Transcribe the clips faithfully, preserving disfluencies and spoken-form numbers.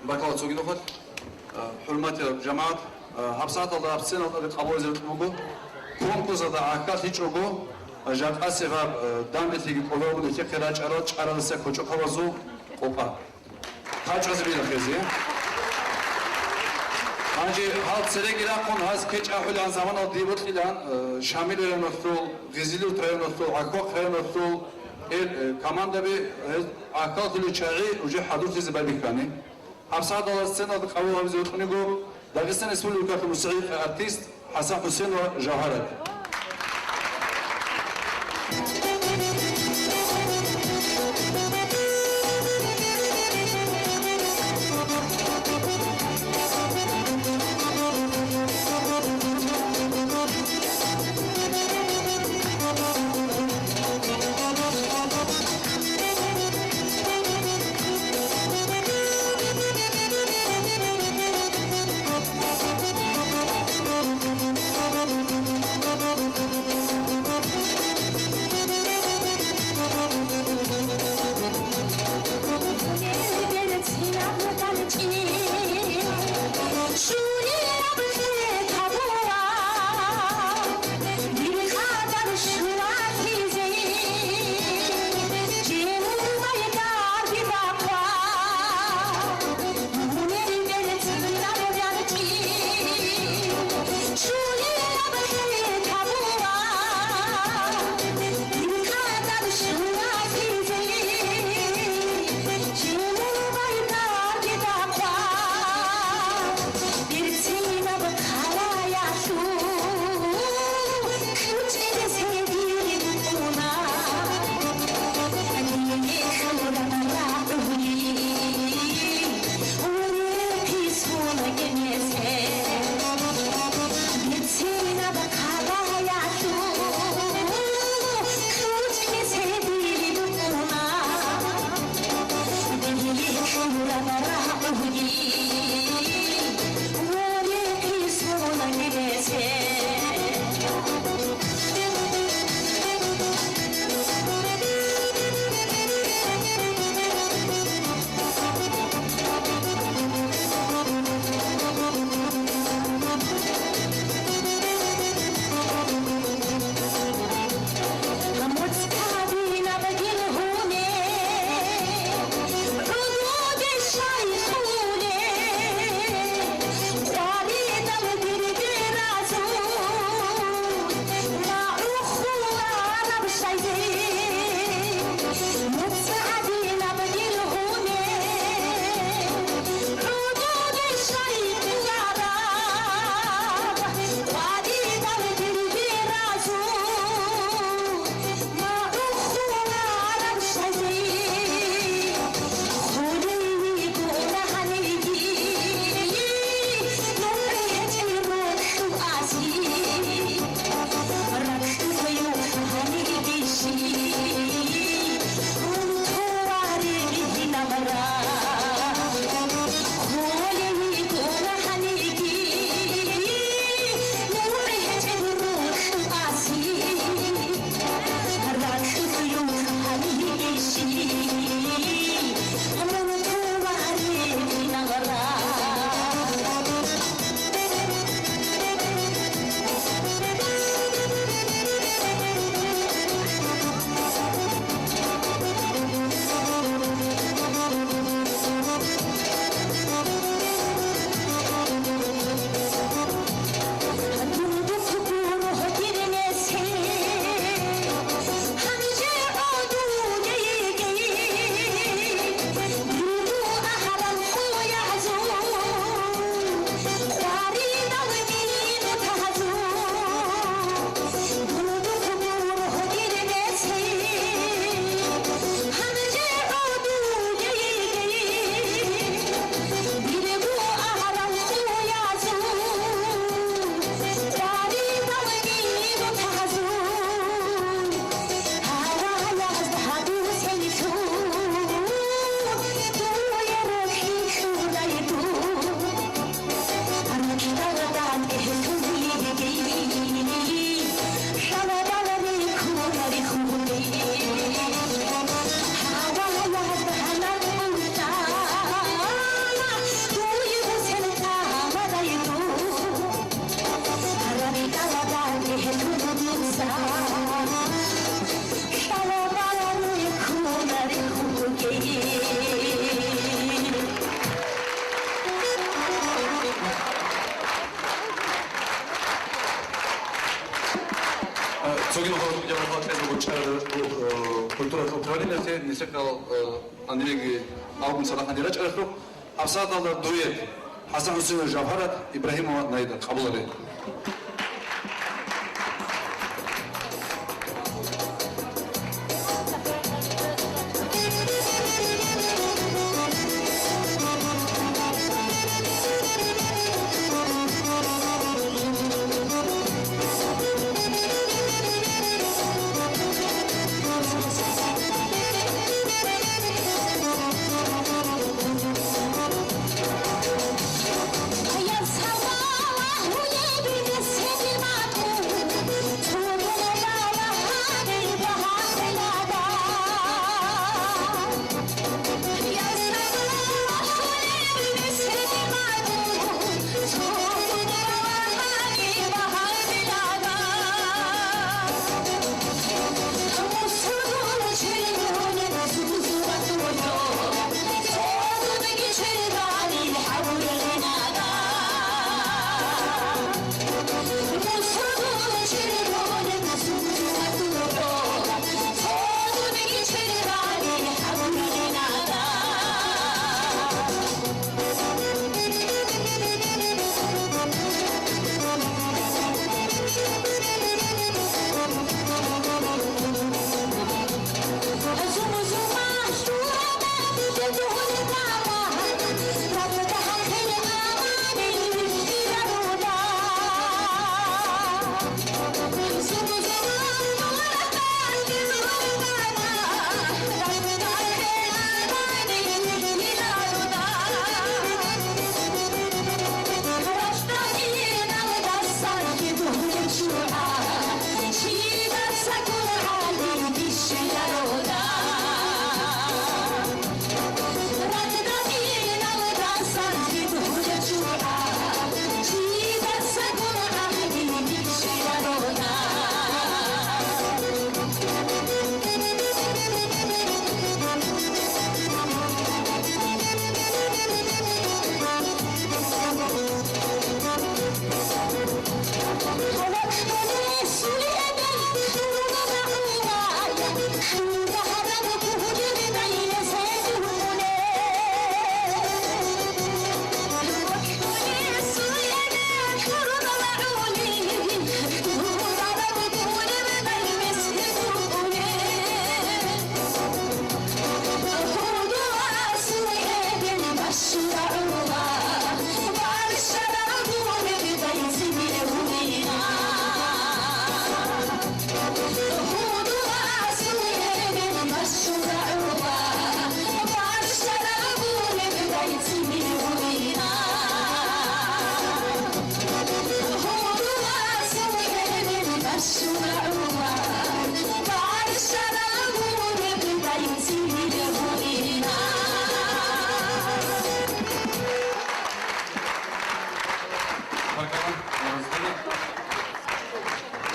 Баркала цоги нухалъ. Э, хӀурматиял жамагӀат, э, гьабсагӀаталда гьаб сценалда къабулазе рукъ буго. Конкурсалда гӀахьаллъичӀого, э, жакъасеб гьаб, э, данделъиги кӀолеб буго нилъехъе рачӀарал чӀараздаса кочӀохъабазул къокъа. ХъачӀазе бирахъезе. Гьанже гьал цереги рахъун гьаз кечӀ ахӀулаан заманалда дие бокьилаан, э, Шамил районалъул, Гъизилурт районалъул, ГӀахьвахъ районалъул, э, э, командаби, э, гӀахьаллъулел чагӀи уже хӀадурлъизе байбихьани. ГьабсагӀаталда сценалда къабул гьабизе бокьун йиго Дагъистан Республикалъул мусигӀи артист ХӀасан ХӀусен ва Жавгьарат. Секал, э, Андрейги авгун цадахъан рачӀаралъухъ, гьабсагӀаталда дуэт ХӀасан-ХӀусейнов Жавгьарат, Ибрагьимова Наида. Къабуларе.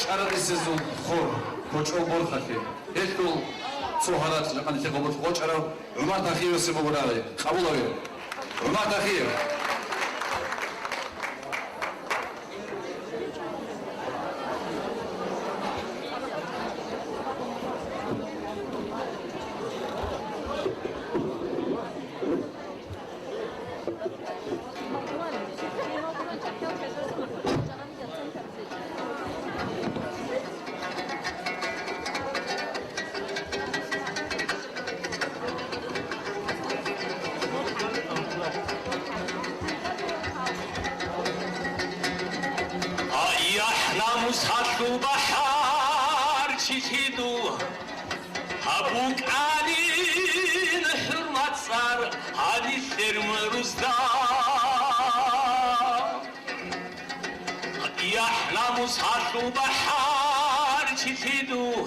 ЧӀарабисезул хор, кочӀол борхалъе. Гьелъул цо гьаракь жакъа нилъее къабул кьечӀарав ГӀумар Тахиевасеб буго рагӀи. Къабул гьаве. ГӀумар Тахиев. Ай, яхӀ, намусалъул бахӀарчилъидул, гьаб букӀанин хӀурмат цӀар гьанилъер мурузда. ЯхӀ, намусалъул бахӀарчилъидул,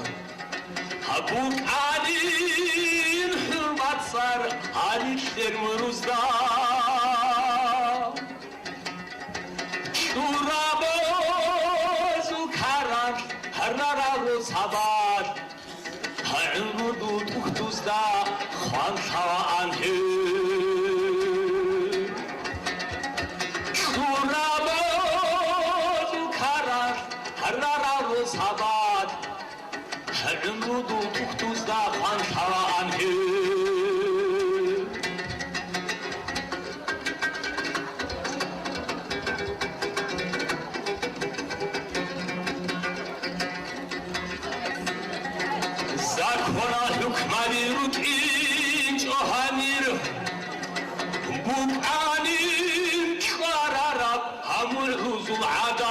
гьаб букӀанин хӀурмат цӀар гьанилъер мурузда. Кьурабазул карал гьарарал росабал, гьа, гӀумрудул тӀухьдузда хъван лъалаан гьев. Кьурабазул карал гьарарал росабал, гьа, гӀумрудул тӀухьдузда хъван лъалаан гьев. БукӀанин кьварараб гьамул рузул гӀадат.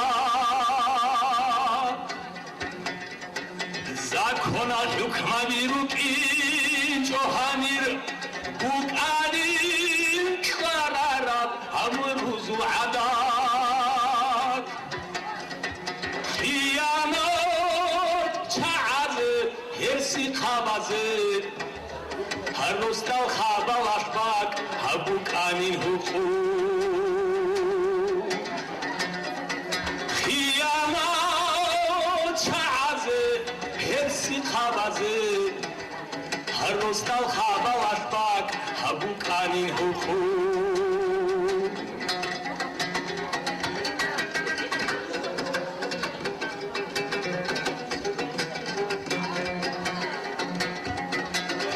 Законал хӀукмаби рукӀинчӀо гьанир, букӀанин кьварараб гьамул рузул гӀадат. Хиянат чагӀазе, гьерси хъабазе, гьар росдал хабалалъ бакӀ гьаб букӀанин гьукъу. Хиянат чагӀазе, гьерси хъабазе, гьар росдал хабалалъ бакӀ гьаб букӀанин гьукъу.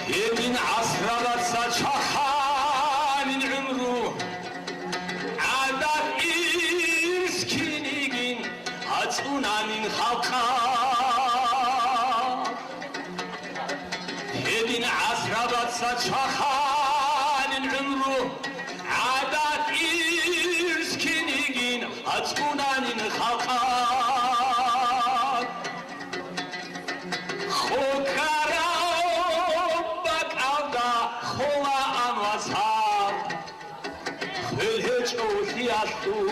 Гьедин гӀасрабаца чваханин гӀумру, гӀадат ирс кинигин гьацӀунанин халкъа. Гьедин гӀасрабаца чваханин гӀумру, гӀадат ирс кинигин гьацӀунанин халкъа. Къокарав бакӀалда холаан васал. Хвел гьечӀо улъиялъул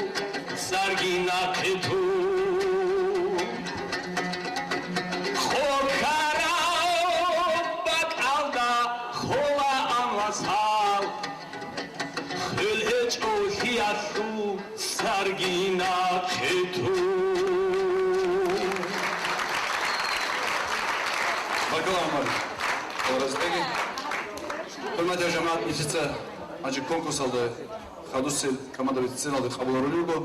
цӀарги нахъе тун. Къокарав бакӀалда холаан васал. Хвел гьечӀо улъиялъул цӀарги нахъе тун. Баркала, ГӀумар. Аллагь рази кьеги. ХӀурматиял жамагӀат, нилъеца гьанже конкурсалда хадусел командабица сценалде къабул гьарулел руго.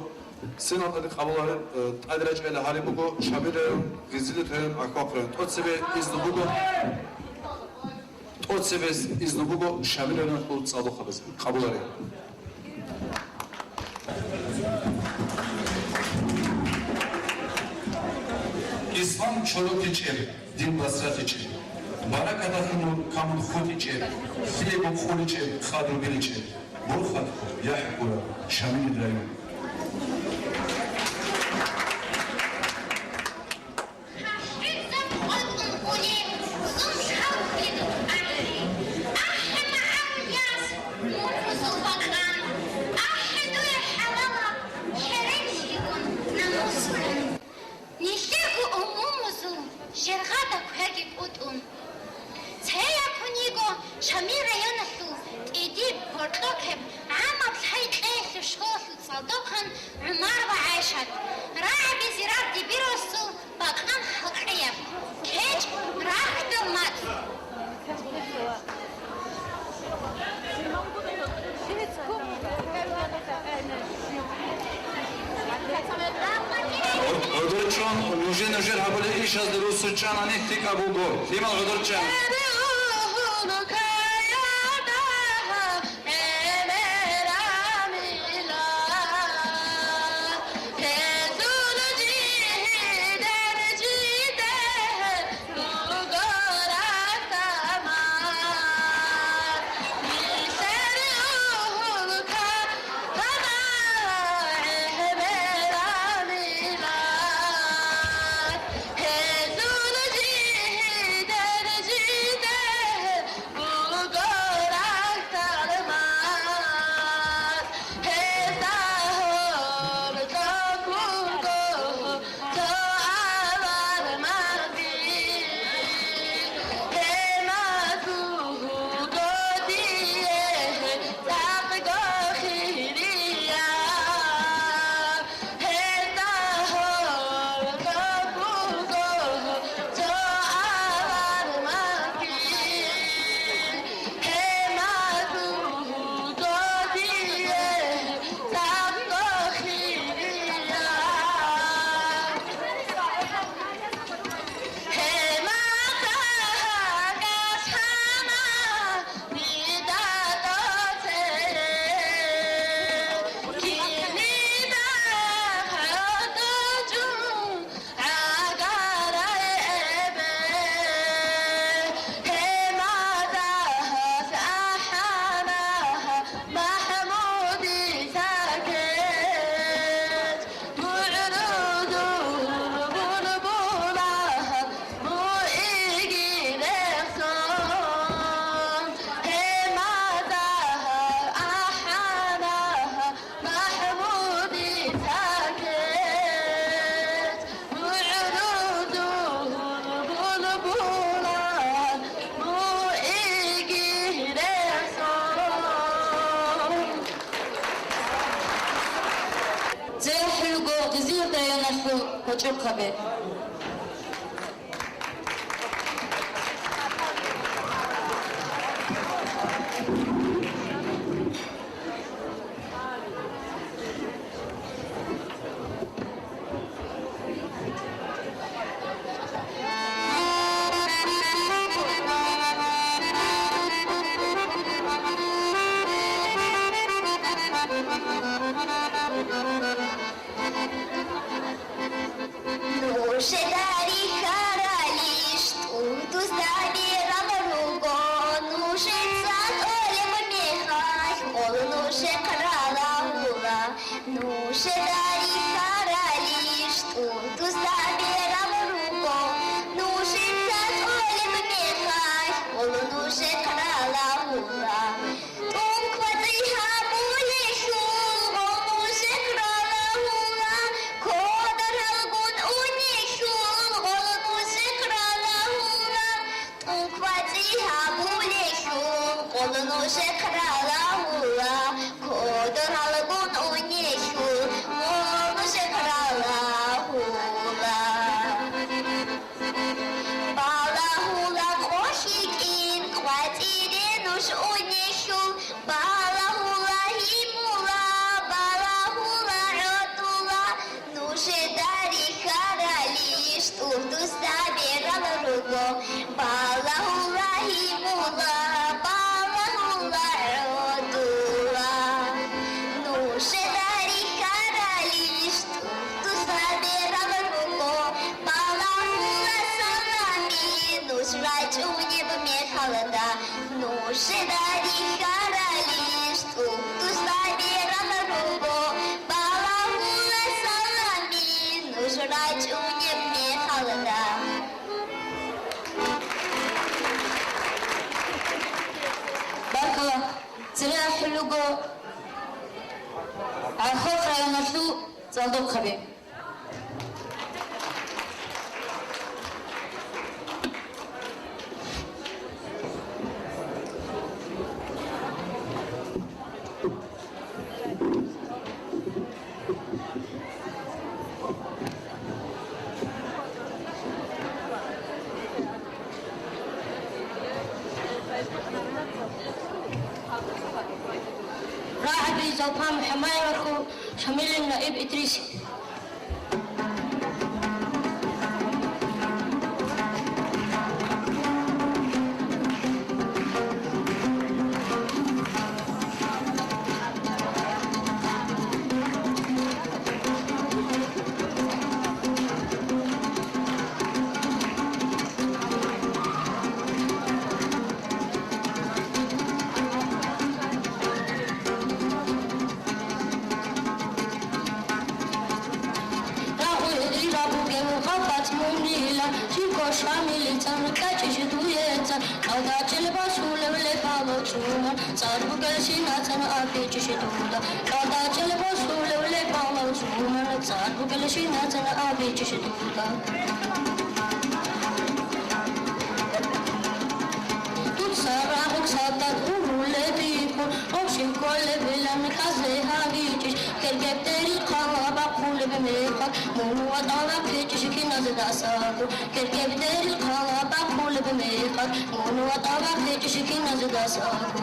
Сценалда къабул гьарун, э, тӀаде рачӀайилан гьариб буго Шамил район, Гъизилет район, Ахвахъ район. ТӀоцебе изну буго, тӀоцебе изну буго Шамил районалъул цӀалдохъабазе. Къабул гьаре. Ислам чорокичӀеб, дин басратичӀеб, баракаталъе мун камун хутӀичӀеб, лъиего хъуличӀеб, къадру биличӀеб, борхатго, яхӀ гураб, Шамилил район. Нилъерго умумузул жергъада квеги кӀутӀун. Цеяккун йиго Шамил районалъул тӀиди гьоркьохъеб гӀаммаб лъай кьеялъул школалъул цӀалдохъан ГӀумар ва ГӀайшат, рагӀаби Зират, Дибиросул бакъан халкъияб, кечӀ рахьдал макь. ГӀодор чӀун, нужер-нужер гьабулел ишазда русу чӀана, нилъ лъикӀаб буго. Лъимал гӀодор чӀан. Хьул гьочӀохъабе. Нужеда рихьаралищ, тӀугьдузда берал руго, нужеца тӀолеб мехалъ, къол нужехъ ралагьула. Нужеда рихьаралищ, тӀугьдузда берал руго, нужеца тӀолеб мехалъ, къол нужехъ ралагьула. ТӀункъвацӀи гьабулелъул гъол нужехъ ралагьула, кодор гьалгун унелъул гъол нужехъ ралагьула. ТӀункъвацӀи гьабулелъул гъол нужехъ ралагьула, кодор гьалгун унелъул гъол нужехъ ралагьула. Балагьула къо-, хьикъин къватӀире нуж унелъул, балагьула гьимула, балагьула гӀодула, нужеда рихьаралищ, тӀугьдузда берал руго, балагьула гьимула, балагьула гӀодула, нужеда рихьаралищ, тӀугьдузда берал руго, балагьула салами нуж рачӀунеб мехалда, нужеда рихьаралищ, тӀугьдузда берал руго, балагьула салами нуж рачӀунеб мехалда. Баркала, цере ахӀул руго ГӀахьалхъ районалъул цӀалдохъаби. РагӀаби Залпан МухӀамаевахъу Шамилил наиб Идриси. Рагъури рабугев гъалбац мунила, живго Шамилицан кьачӀищ дуеца, кьалда чӀел босулев леб гьалав чӀуман, цӀар бугелщинацан абичӀищ дуда, кьалда чӀел босулев леб гьалав чӀуман, цӀар бугелщинацан абичӀищ дуда. Дуца рагъук садат урулеб бихьун, гъов щив кколебилан хьазе гьавичӀищ, кергеб дерил хъала бахъулеб мехалъ, мун ватӀа вахъичӀищ киназда сагу, кергеб дерил хъала бахъулеб мехалъ, мун ватӀа вахъичӀищ киназда сагу.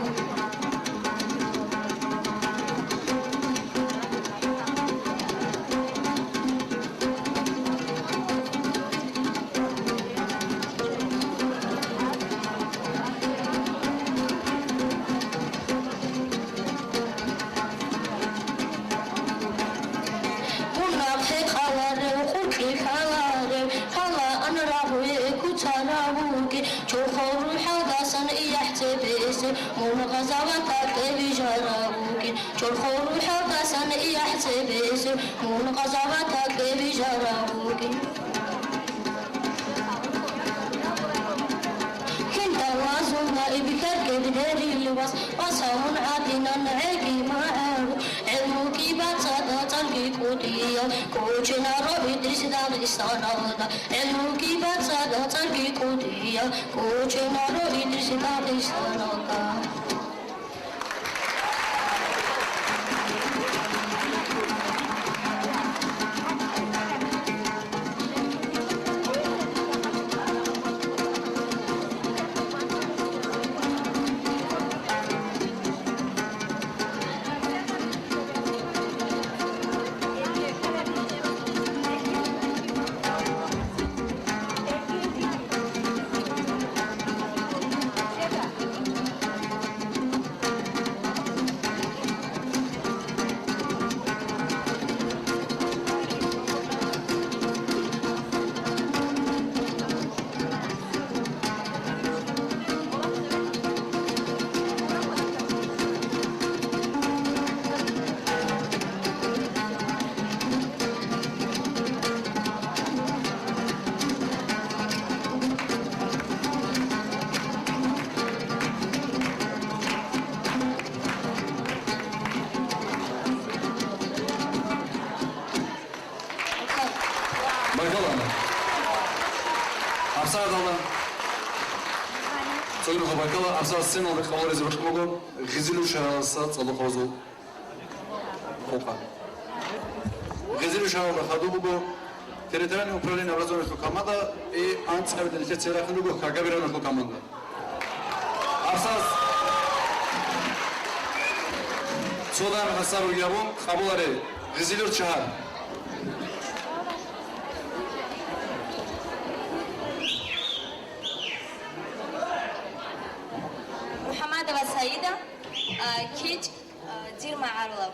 Мунагь гьекъаларев, къуркьи хьаларев, хьалаан рагъуе куцарав вугин, чорхол рухӀалдасан яхӀцӀебесев, мун гъазаваталде вижарав вугин. Чорхол рухӀалдасан яхӀцӀебесев, мун гъазаваталде вижарав вугин. Хьинталазул наиб кергеб дерил вас, васалун гӀадинан гӀеги магӀару, гӀелмуги бацӀцӀадал цӀарги кӀудиял, кӀоченаро Идрис Дагъистаналда, гӀелмуги бацӀцӀадал цӀарги кӀудиял, кӀоченаро Идрис Дагъистаналда. Баркала. Абсагьадалда. Цогидаб баркала. Абсагьад сценалда къабуларизе бокьун буго Гъизилур шагьаралдаса цӀалдохъабазул къокъа. Гъизилур шагьаралда хадуб буго территориальное управление образованиялъул команда и анцӀабилеб нилъеца рахъун руго Хагабиралъул команда. Абсагьад цо дагьаб гьасаб ругеб къабуларе, Гъизилур шагьар. МухӀамадова Саида, а, КечӀ, а, дир магӀарулаб.